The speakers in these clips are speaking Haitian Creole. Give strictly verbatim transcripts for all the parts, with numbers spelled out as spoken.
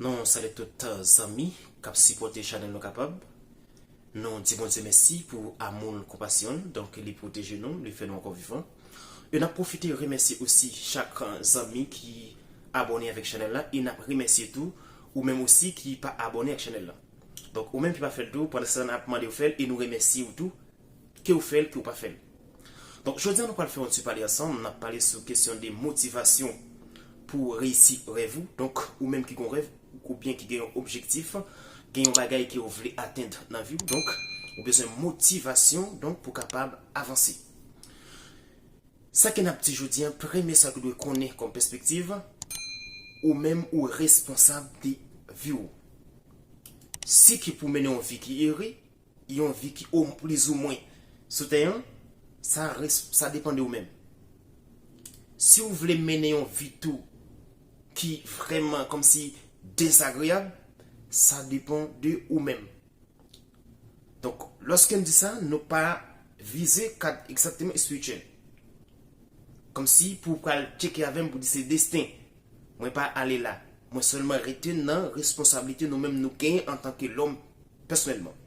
Nou salye tout zanmi k ap sipòte chanèl Nou Kapab. Nou di Bondye mèsi pou amou l, konpasyon l. Donk, li pwoteje nou, li fè nou ankò vivan. E n ap pwofite remèsye osi chak zanmi ki abòne avèk chanèl la. E n ap remèsye tou ou menm osi ki pa abòne ak chanèl la. Donk, ou menm ki pa fè l tou, pandan se tan n ap mande w fè l e nou remèsye w tou ke w fè l, ke w pa fè l. Donk, jodi a nou pral fè yon ti pale ansanm, n ap pale sou kesyon de motivasyon pou w reyisi rèv ou. Donk, ou menm ki gon rèv, oubyen ki gen yon objektif, gen yon bagay ke w vle atenn nan vi w, donk, ou bezwen motivasyon, donk, pou w kapab avanse. Sa ke n ap di jodi a, premye sa ke w dwe konnen kòm pèspektiv, ou menm ou responsab de vi w. Si ki pou mennen yon vi ki ere, yon vi ki o plizoumwen sou tè an, sa res-, sa depann de ou menm. Si w vle mennen yon vi tou ki vrèman kòmsi dezagreyab, sa depann de ou menm. Donk, lòske n di sa, nou pa vize kad egzakteman espirityèl. Kòmsi pou w pral tcheke avè m pou di se desten. Mwen pa ale la. Mwen sèlman rete nan responsablite nou menm nou genyen antanke lòm pèsonèlman.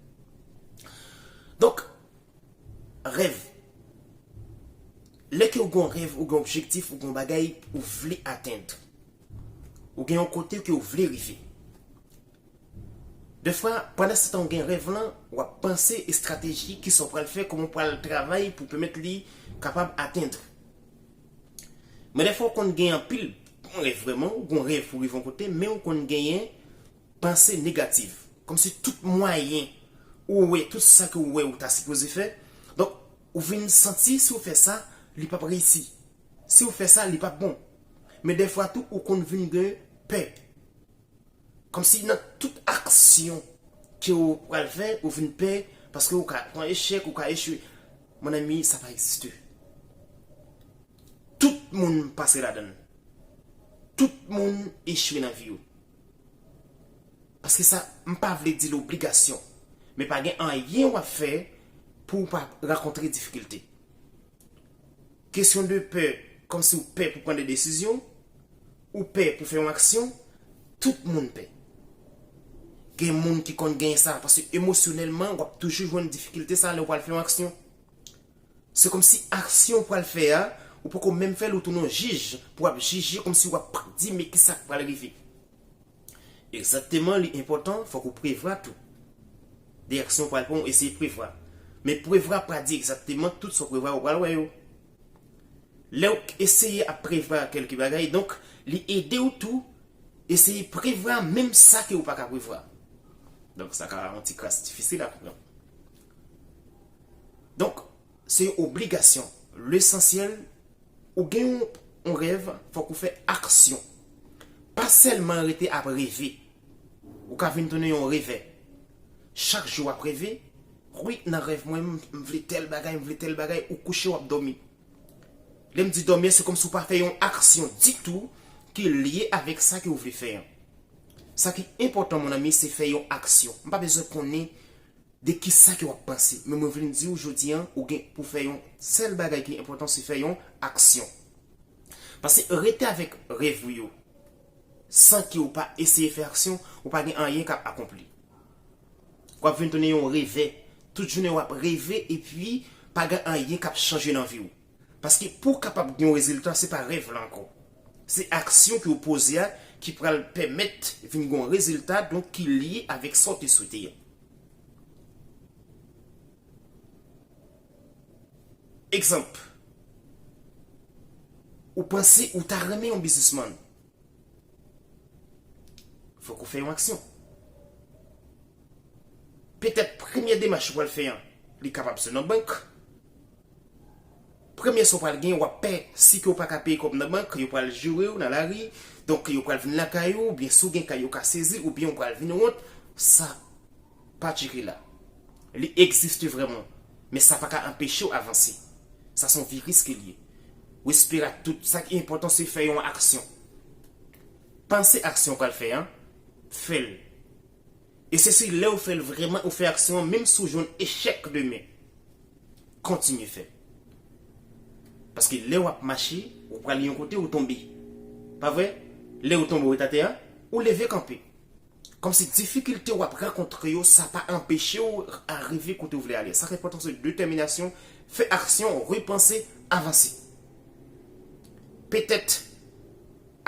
Donk, rèv. Lè ke w gen yon rèv, ou gen yon objektif, ou gen yon bagay ou vle atenn. Ou gen yon kote ke w vle rive. Defwa, pandan se tan w gen rèv lan, w ap panse estrateji, kisa w pral fè, kòman w pral travay pou pèmèt li kapab atenn. Men defwa, w konn gen anpil bon rèv vrèman, ou gon rèv pou rive yon kote, men w konn genyen panse negatif. Kòmsi tout mwayen ou wè, tout sa ke w wè ou ta sipoze fè. Donk, ou vin santi si w fè sa, li p ap reyisi. Si w fè sa, li p ap bon. Men defwa tou, ou konn vin gen pè. Kòmsi nan tout aksyon ke w pral fè, ou vin pè, paske ou ka pran echèk, ou ka echwe. Mon ami, sa pa egziste. Tout moun pase ladan l. Tout moun echwe nan vi yo. Paske sa, m pa vle di l obligasyon. Men pa gen anyen w ap fè pou w pa rankontre difikilte. Kesyon de pè, kòmsi w pè pou pran de desizyon, ou pè pou fè yon aksyon, tout moun pè. Gen moun ki konn genyen sa, paske emosyonèlman, w ap toujou jwenn difikilte sa lè w pral fè yon aksyon. Se kòmsi aksyon w pral fè a, ou poko menm fè l, ou tounen yon jij pou w ap jije kòmsi w ap di, men kisa k pral rive. Egzakteman, li enpòtan, fòk ou prevwa tou. De aksyon w pral pran, ou eseye prevwa. Men prevwa pa di egzakteman tout sa w prevwa ou pral wè yo. Lè w eseye ap prevwa kèlke bagay, donk, li ede w tou eseye prevwa menm sa ke ou pa ka prevwa. Donk, sa ka yon ti kras difisil a konprann. Donk, se yon obligasyon. Lesansyèl, ou gen yon, yon rèv, fòk ou fè aksyon. Pa sèlman rete ap reve. Ou ka vin tounen yon revè. Chak jou w ap reve, wi, nan rèv mwen, m, m vle tèl bagay, m vle tèl bagay, ou kouche, w ap dòmi. Lè m di dòmi, se kòmsi w pa fè yon aksyon ditou ki lye avèk sa ke w vle fè an. Sa ki enpòtan, mon ami, se fè yon aksyon. M pa bezwen konnen de kisa ke w ap panse. Men mwen vle di w jodi a, ou gen pou fè yon sèl bagay ki enpòtan, se fè yon aksyon. Paske rete avèk rèv ou yo, san ke w pa eseye fè aksyon, ou pa gen anyen k ap akonpli. W ap vin tounen yon revè. Tout jounen w ap reve epi pa gen anyen k ap chanje nan vi w. Paske pou w kapab gen yon rezilta, se pa rèv la ankò. Se aksyon ke w poze a ki pral pèmèt vin gen yon rezilta, donk ki lye avèk sa w te swete a. Egzanp, ou panse ou ta renmen yon biznismann. Fòk ou fè yon aksyon. Petèt premye demach ou pral fè an, li kapab se nan bank. Premye sa w pral gen, w ap pè si ke w pa ka peye kòb nan bank, yo pral joure w nan lari, donk yo pral vin lakay ou, oubyen si w gen kay, yo ka sezi, oubyen w pral vin wont. Sa pa tcheke la. Li egziste vrèman, men sa pa ka anpeche w avanse. Sa se yon viris ke l ye. Respira tout. Sa ki enpòtan, se fè yon aksyon. Panse aksyon w pral fè an, fè l. E se si lè w fè l vrèman, ou fè aksyon an, menm si w jwenn echèk demen, kontinye fè. Paske lè w ap mache, ou prale yon kote, ou tonbe. Pa vre? Lè ou tonbe, ou ret atè a, ou leve kanpe. Kòmsi difikilte w ap rankontre yo, sa pa anpeche w rive kote w vle ale. Sa k enpòtan se detèminasyon, fè aksyon, repanse, avanse. Petèt,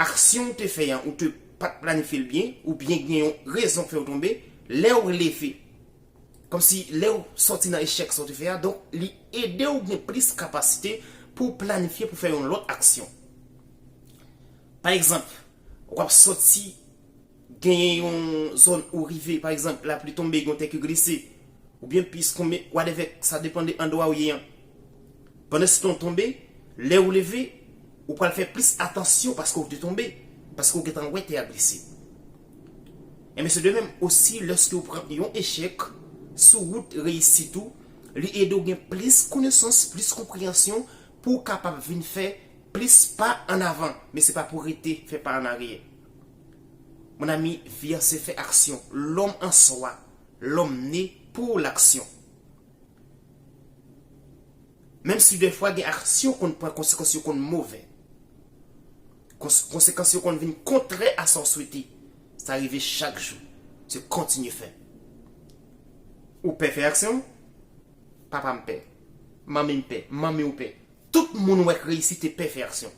aksyon w te fè an, ou te pa t planifye l byen, oubyen gen yon rezon k fè w tonbe, lè w leve, kòmsi lè w sòti nan echèk sa w te fè a, donk li ede w gen plis kapasite pou w planifye pou fè yon lòt aksyon. Pa egzanp, w ap sòti, genyen yon zòn ou rive, pa egzanp, lapli tonbe, gen yon tè ki glise, oubyen pis konbe, whatever, sa depann de andwa ou ye an. Pandan se tan w tonbe, lè ou leve, ou pral fè plis atansyon paske ou te tonbe, paske ou gentan wè tè a glise. E mesye de menm osi, lèske ou pran yon echèk sou wout reyisit ou, li ede w gen plis konesans, plis konpreyansyon pou w kapab vin fè plis pa an avan, men se pa pou rete fè pa an aryè. Mon ami, vi a se fè aksyon. L'homme en soi, l'homme né pour l'action. Menm si defwa gen aksyon konn pran konsekans yo konn move. Kons- konsekans yo konn vin kontrè a sa w swete. Sa rive chak jou. Se kontinye fè. Ou pè fè aksyon? Papa m pè. Manmi m pè. Manmi w pè. Tout moun wè k reyisi te pè fè aksyon.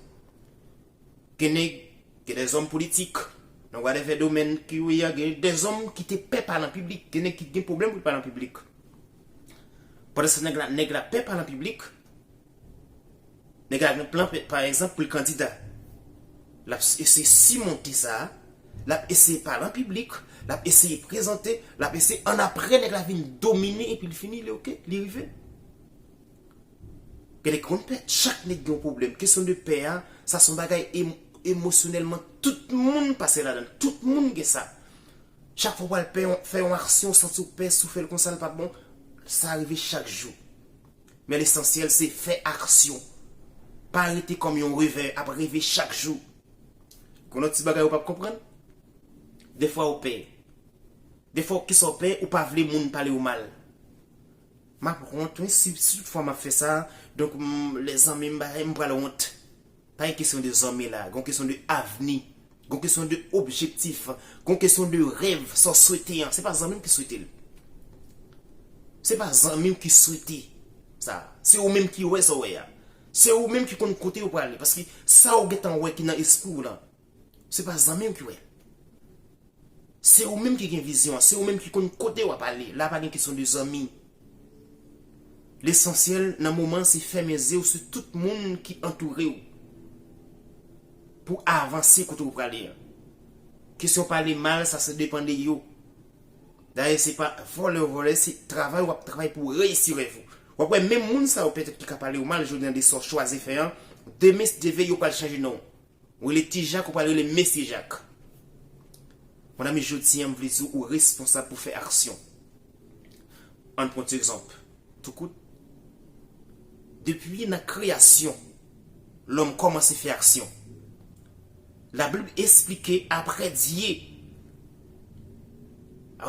Gen nèg, gen dèzòm politik, nan whatever domèn ki w ye a, gen dèzòm ki te pè pale an piblik, gen nèg ki gen pwoblèm pou l pale an piblik. Pandan se nèg la, nèg la pè pale an piblik, nèg la gen plan, pa egzanp, pou l kandida. L ap eseye simonte sa, l ap eseye pale an piblik, l ap eseye prezante, l ap eseye, annapre nèg la vin domine epi l fini, li oke, li rive. Gen nèg ki konn pè, chak nèg gen yon pwoblèm. Kesyon de pè a, sa se yon bagay em- emosyonèlman, tout moun pase ladan l, tout moun gen sa. Chak fwa w pral pè, fè yon aksyon, w santi w pè, si w fè l konsa l pa bon, sa rive chak jou. Men lesansyèl se fè aksyon. Pa rete kòm yon revè ap reve chak jou. Gen yon ti bagay ou p ap konprann. Defwa ou pè. Defwa kisa ou pè, ou pa vle moun pale w mal. M ap wont, wi, si, si tout fwa m ap fè sa, donk, m, lè zanmi m bagay, m pral wont. Pa gen kesyon de zanmi la, gen kesyon de avni, gen kesyon de objektif, gen kesyon de rèv, sa w swete an. Se pa zanmi w ki swete l. Se pa zanmi w ki swete sa. Se ou menm ki wè sa w wè a. Se ou menm ki konn kote w prale. Paske sa w gentan wè ki nan espri w lan, se pa zanmi w ki wè l. Se ou menm ki gen vizyon an, se ou menm ki konn kote w ap ale. La pa gen kesyon de zanmi. Lesansyèl nan moman an se fèmen zye w sou tout moun ki antoure w pou avanse kote w prale an. Kesyon pale mal, sa se depann de yo. Dayè se pa vòlè w vòlè, se travay w ap travay pou w reyisi rèv ou. W ap wè menm moun sa yo petèt ki ka pale w mal jodi an de sa w chwazi fè an, demen si Dye vle yo pral chanje non w. Ou rele Ti Jak, ou pral rele Mesye Jak. Mon ami, jodi an, m vle di w ou responsab pou fè aksyon. Ann pran ti egzanp, tou kout. Depi nan kreyasyon, lòm kòmanse fè aksyon. Labib esplike apre Dye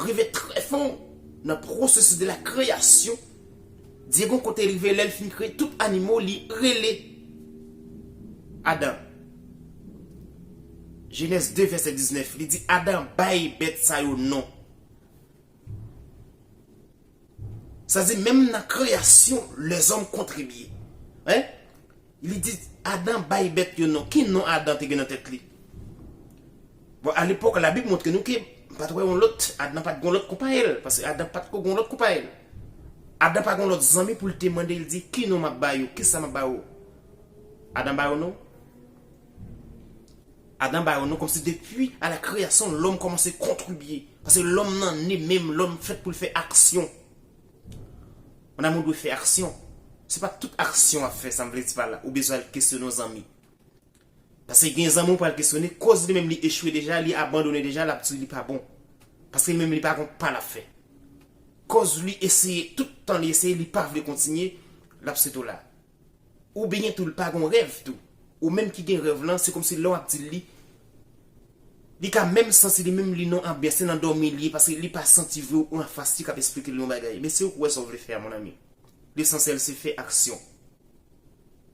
rive trè fon nan pwosesis de la kreyasyon, Dye gon kote l rive, lè l fin kreye tout animo, li rele Adan. Jenèz de vèsè diznèf, li di, Adan, bay bèt sa yo non. Sa di, menm nan kreyasyon, lèzòm kontribye. Hein? Li di, Adan bay bèt yo non. Ki non Adan te gen nan tèt li? Bon, alepòk, Labib montre nou ke pa t wè yon lòt, Adan pa t gon lòt konpayèl, paske Adan pa t ko gon lòt konpayèl. Adan pa gon lòt zanmi pou l te mande, l di, ki non m ap ba yo, kisa m ap ba yo? Adan ba yo non. Adan ba yo non, kòmsi depi a la kreyasyon, lòm kòmanse kontribye. Paske lòm nan ne menm, lòm fèt pou l fè aksyon. Mon ami, ou dwe fè aksyon. Se pa tout aksyon w ap fè, sa m vle di pa la, ou bezwen al kesyone yon zanmi. Paske gen zanmi w pral kesyone, kòz li menm li echwe deja, li abandone deja, l ap di li pa bon. Paske li menm li pa gon pa l ap fè. Kòz li eseye, tout tan li eseye, li pa vle kontinye, l ap sete w la. Oubyen tou, li pa gon rèv tou. Ou menm ki gen rèv lan, se kòmsi lè w ap di li, li ka menm santi li menm li nan anbyans, se nan dòmi li ye, paske li pa santi vre ou anfas li k ap esplike li yon bagay. Men se ou k wè sa w vle fè a, mon ami. Lesansyèl se fè aksyon.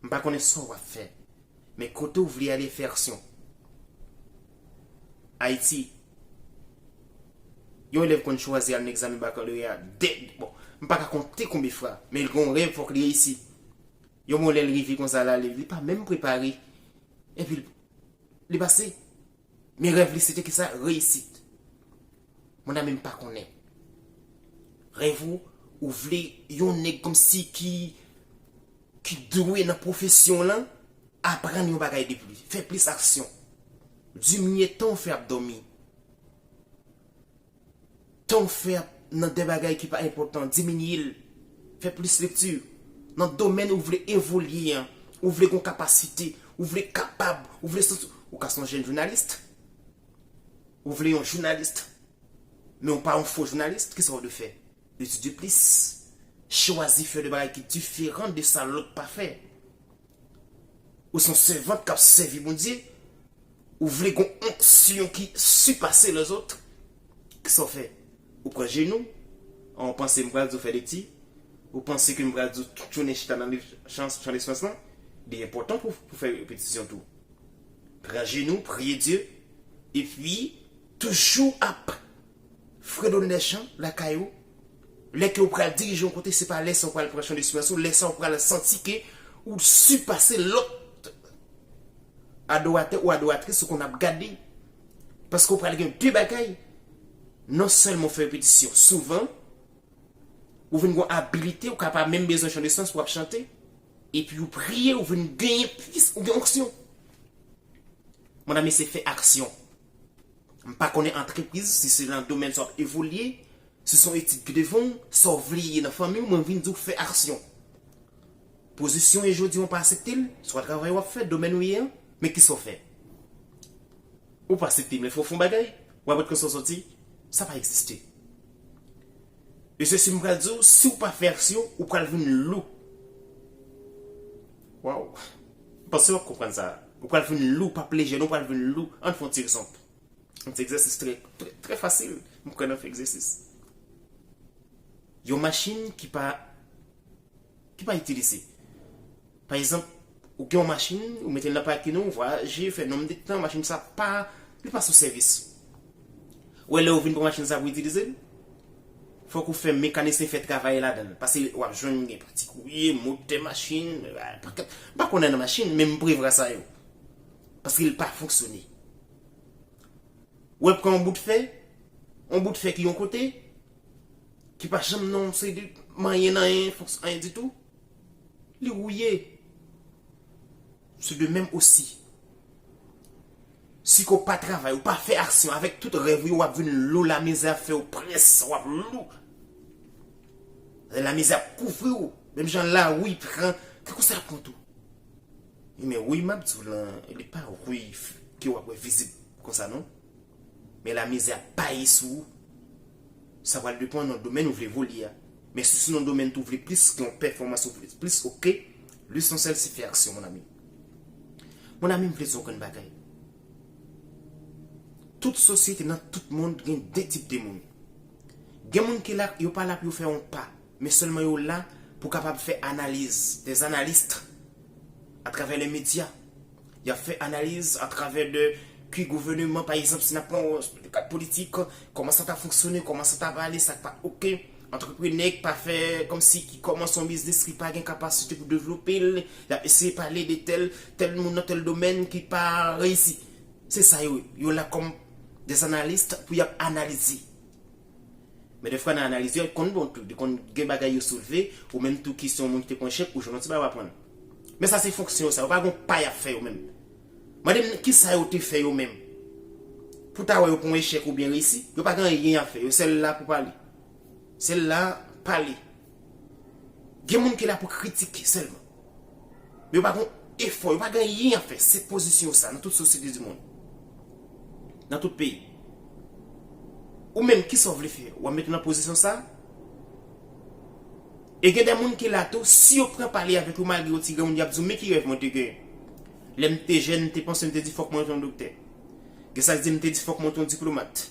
M pa konnen sa w ap fè, men kote w vle ale, fè aksyon. Ayiti, Yon elèv konn chwazi al nan egzamen bakaloreya dèd. Bon, m pa ka konte konbyen fwa, men l gen yon rèv, fòk li reyisi. Yon bon, lè l rive konsa la, li, li pa menm prepare. Epi l, li pase. Men rèv li se te ki sa? Reyisit. Mon ami, m pa konnen. Rèv ou, ou vle yon nèg kòmsi ki, ki dwe nan pwofesyon lan, aprann yon bagay de plis. Fè plis aksyon. Diminye tan w fè ap dòmi. Tan w fè ap nan de bagay ki pa enpòtan, diminye l. Fè plis lekti. Nan domèn ou vle evolye an, ou vle gon kapasite, ou vle kapab, ou vle santi, ou ka se yon jèn jounalis. Ou vle yon jounalis, men ou pa yon fo jounalis, kisa w dwe fè? Etidye plis. Chwazi fè de bagay ki diferan de sa lòt pa fè. Ou se yon sèvant k ap sèvi Bondye. Ou vle gon onksyon ki sipase lèzòt. Kisa w fè? Ou pran jenou. An, ou panse m pral di w fè lekti? Ou panse ke m pral di w tout jounen chita nan liv chan, chan lesperans lan? Li enpòtan pou, pou fè repetisyon tou. Pran jenou, priye Dye, epi toujou ap fredone nan chan lakay ou. Lè ke ou pral dirije yon kote, se pa lè sa ou pral pran chan lesperans ou, lè sa ou pral santi ke ou sipase lòt adoratè ou adoratris ou konn ap gade. Paske ou pral gen de bagay. Non sèlman ou fè repetisyon souvan, ou vin gen yon abilite, ou ka pa menm bezwen chan lesperans pou w ap chante, epi ou priye, ou vin genyen plis, ou gen onksyon. Mon ami, se fè aksyon. M pa konnen antrepriz, si se nan domèn sa w ap evolye, si se yon etid ki devan w, sa w vle ye nan fanmi w, mwen vin di w fè aksyon. Pozisyon e jodi w pa aksepte l, swa travay w ap fè, domèn ou ye an, men kisa w fè? Ou pa aksepte l, men fò w fè yon bagay, w ap wè kisa w sòti, sa pa egziste. E se si m pral di w, si w pa fè aksyon, ou pral vin lou. Waw. M panse w ap konprann sa. Ou pral vin lou, w p ap lejè, non, ou pral vin lou. Ann fè yon ti egzanp. Yon ti egzèsis trè, trè, trè fasil. M kwè n ap fè egzèsis. Yon machin ki pa, ki pa itilize. Pa egzanp, ou gen yon machin, ou mete l nan pakin ou, ou vwayaje, fè nonm de tan, machin sa pa, li pa sou sèvis. Ou wè lè ou vin pran machin sa pou itilize l, fòk ou fè mekanisyen fè travay ladan l. Paske w ap jwenn gen pati kourye, motè machin, pakèt. M pa konnen nan machin, men m prevwa sa yo. Paske l pa fonksyone. Ou wè pran yon bout fè, yon bout fè ki yon kote, ki pa janm nan yon seri de manyen nan anyen, fonks-, anyen ditou, li wouye. Se de menm osi. Si ke w pa travay, ou pa fè aksyon avèk tout rèv ou yo, w ap vin lou, lamizè ap fè w près, w ap lou. Lamizè ap kouvri w. Menm jan lari pran, tankou sa ap pran tou. Men wi, m ap di w lan, li pa wi ke w ap wè vizib konsa non. Men lamizè ap paye sou ou. Sa pral depann nan domèn ou vle evolye a. Men si se nan domèn tou ou vle plis, gen yon pèfòmans ou vle plis, oke. Lesansyèl se fè aksyon, mon ami. Mon ami, m vle di w yon grenn bagay. Tout sosyete nan tout mond gen de tip de moun. Gen moun ki la, yo pa la pou yo fè yon pa, men sèlman yo la pou kapab fè analiz, des analystes, atravè les médias. Y ap fè analiz atravè de ki gouvèneman, pa egzanp, si n ap pran le kad politik, kòman sa ta fonksyone, kòman sa ta prale, sa k pa oke. Antreprenè k pa fè kòmsi ki kòmanse yon biznis, ki pa gen kapasite pou devlope l, y ap eseye pale de tèl, tèl moun nan tèl domèn ki pa reyisi. Se sa yo ye. Yo la kòm des analystes pou y ap analize. Men defwa nan analiz yo, konn bon tou, li konn gen bagay yo soulve, ou menm tou ki se yon moun ki te pran echèk, ou jwenn yon ti bagay w aprann. Men sa se fonksyon yo sa, yo pa gon pa y ap fè yo menm. Mande m kisa yo te fè yo menm. Pou ta wè yo pran echèk oubyen reyisi, yo pa gen anyen y ap fè, yo sèl la pou pale. Sèl la, pale. Gen moun ki la pou kritike sèlman. Men yo pa gon efò, yo pa gen anyen y ap fè. Se pozisyon sa nan tout sosyete di mond. Nan tout peyi. Ou menm, kisa w vle fè? W ap mete w nan pozisyon sa? E gen de moun ki la tou, si yo pran pale avèk yo malgre yo ti granmoun, y ap di w, men ki rèv mwen te gen. Lè m te jèn, m te panse m te di fòk mwen te yon doktè. Gen sa k di m te di fòk mwen te yon diplomat.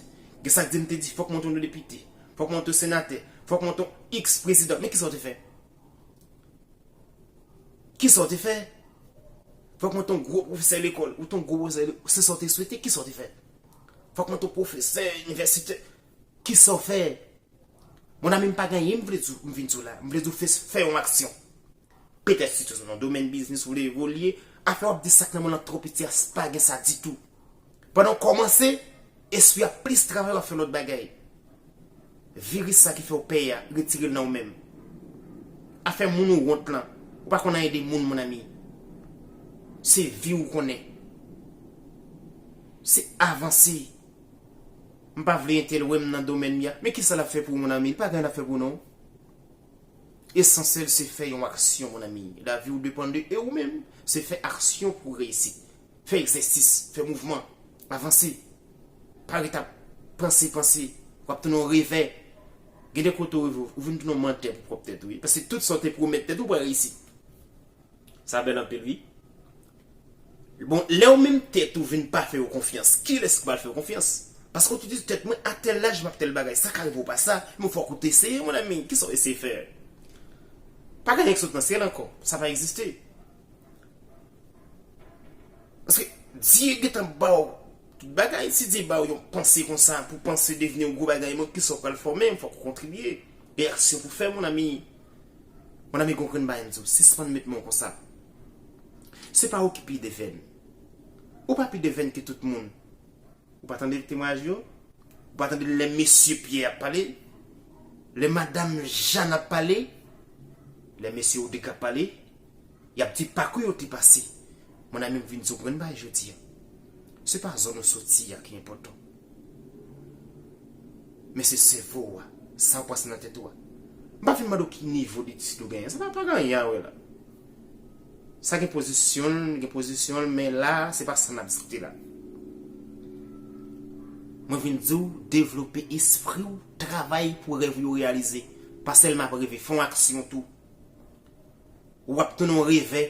Gen sa k di m te di fòk mwen te yon depite. Fòk mwen te yon senatè. Fòk mwen te yon eks prezidan. Men kisa w te fè? Kisa w te fè? Fòk mwen te yon gwo pwofesè lekòl. Ou te yon gwo pwofesè, se sa w te swete, kisa w te fè? Fòk mwen te yon pwofesè inivèsitè. Kisa w fè? Mon ami, m pa gen anyen m vle di w, m vin di w la. M vle di w fè, fè yon aksyon. Petèt si se nan domèn biznis ou vle evolye, afè w ap di sa k nan men w lan twò piti a, pa gen sa ditou. Pandan w kòmanse, espri a plis travay, w ap fè lòt bagay. Viris sa ki fè w pè a, retire l nan ou menm. Afè moun ou wont lan, ou pa konn anyen de moun, mon ami. Se vi w konnen. Se avanse. M pa vle entèl wè m nan domèn m ya. Men kisa l ap fè pou ou, mon ami? Li pa gen anyen l ap fè pou ou, non. Esansyèl se fè yon aksyon, mon ami. Lavi w depann de e ou menm. Se fè aksyon pou w reyisi. Fè egzèsis, fè mouvman, avanse. Pa ret ap panse, panse, w ap tounen yon revè. Gen de kote w rive, ou vin tounen yon mantè pou pwòp tèt ou, wi. Paske tout sa w te pwomèt tèt ou, ou pral reyisi. Sa bèl anpil, wi. Bon, lè w menm tèt ou vin pa fè w konfyans, kilès ki pral fè w konfyans? Paske w te di tèt mwen, a tèl laj m ap tèl bagay, sa ka rive w pa sa, men fòk ou te eseye, mon ami. Kisa w eseye fè? Pa gen anyen ki sot nan syèl ankò, sa pa egziste. Paske Dye gentan ba w tout bagay. Si Dye ba w yon panse konsa pou panse devni yon gwo bagay, men kisa w pral fè w menm? Fòk ou kontribye. Gen aksyon pou fè, mon ami. Mon ami, gon grenn bagay m di w, sispann met men w konsa. Se pa ou ki pi devèn. Ou pa pi devèn ke tout moun. Ou pa tande temwayaj yo? Ou pa tande lè mesye Pyè ap pale? Lè madanm Jàn ap pale? Lè mesye Odrik ap pale? Y ap di pakou yo te pase. Mon ami, m vin di w grenn bagay jodi a. Se pa zòn ou soti a ki enpòtan. Men se sèvo w a, sa w pase nan tèt ou a. M pa vin mande w ki nivo detid ou genyen. Sa pa, pa gen anyen a wè la. Sa gen pozisyon l, gen pozisyon l, men la, se pa sa n ap diskite la. Mwen vin di w, devlope espri w, travay pou rèv ou yo reyalize. Pa sèlman ap reve, fè yon aksyon tou. W ap tounen yon revè.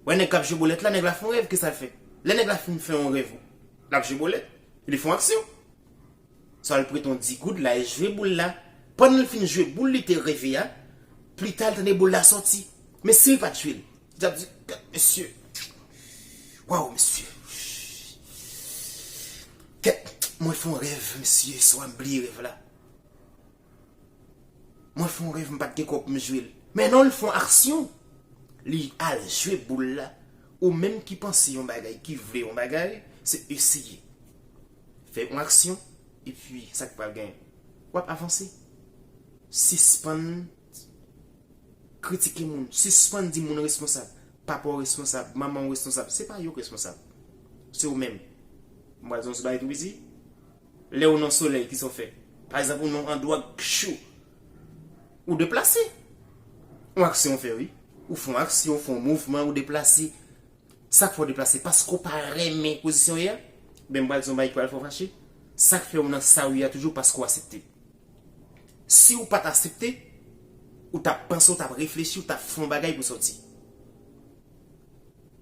Wè nèg k ap jwe bolèt la, nèg la fè yon rèv, kisa l fè? Lè nèg la fin fè yon rèv, l ap jwe bolèt, li fè yon aksyon. Swa l prete yon di goud la, e jwe boul la. Pandan l fin jwe boul li te reve a, pita l tande boul la sòti. Men si l pa t jwe l, li t ap di, "Gad, mesye. Waw, mesye. Kèt, mwen fè yon rèv, mesye, swa m bliye rèv la." Mwen fè yon rèv, m pa t gen kòb pou m jwe l. Men non, l fè yon aksyon. Li al jwe boul la. Ou menm ki panse yon bagay, ki vle yon bagay, se eseye. Fè yon aksyon, epi sa k pral genyen? W ap avanse. Sispann kritike moun. Sispann di moun responsab. Papa w responsab, manman w responsab. Se pa yo k responsab. Se ou menm. M pral di w yon ti bagay tou piti. Lè w nan solèy, kisa w fè? Pa egzanp, ou nan andwa k cho. Ou deplase. Yon aksyon w fè, wi. Ou fè yon aksyon, ou fè yon mouvman, ou deplase. Sa k fè w deplase? Paske w pa renmen pozisyon w ye a? Ben, m pral di w yon bagay ki pral fè w fache. Sa k fè w nan sa w ye a toujou, paske w aksepte. Si w pa t aksepte, ou t ap panse, ou t ap reflechi, ou t ap fè yon bagay pou sòti.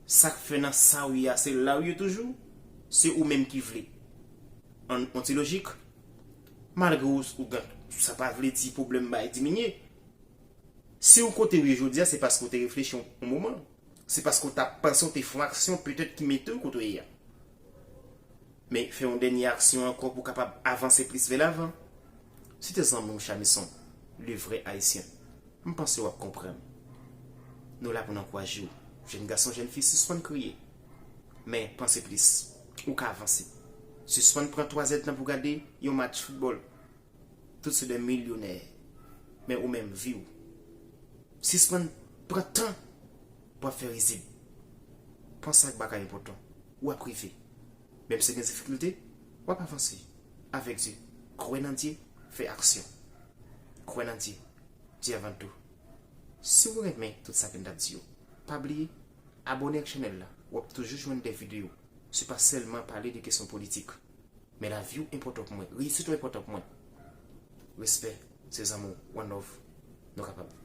Sa k fè nan sa w ye a, se la w ye toujou, se ou menm ki vle. An, an ti lojik, malgre w, ou gen, sa pa vle di pwoblèm bay diminye. Si w kote w ye jodi a, se paske w te reflechi yon, yon moman. Se paske w t ap panse, w te fè yon aksyon, petèt ki mete w kote w ye a. Men fè yon dènye aksyon ankò pou w kapab avanse plis vè lavan. Si te zanmi w Chamison, le vrai Haïtien, m panse w ap konprann. Nou la pou n ankouraje w. Jèn gason, jèn fi, sispann kriye. Men panse plis. Ou ka avanse. Sispann pran twa zèdtan pou gade yon match foutbòl. Tout se de milyonè. Men ou menm, vi w. Sispann pran tan pou ap fè rizib. Panse ak bagay enpòtan. W ap rive. Menm si gen difikilte, w ap avanse. Avèk Dye. Kwè nan Dye, fè aksyon. Kwè nan Dye. Dye avan tou. Si w renmen tout sa ke n t ap di yo, pa bliye abòne ak chanèl la. W ap toujou jwenn de videyo. Se pa sèlman pale de kesyon politik. Men lavi w enpòtan pou mwen. Reyisit ou enpòtan pou mwen. Respè, se zanmi w. One love. Nou kapab.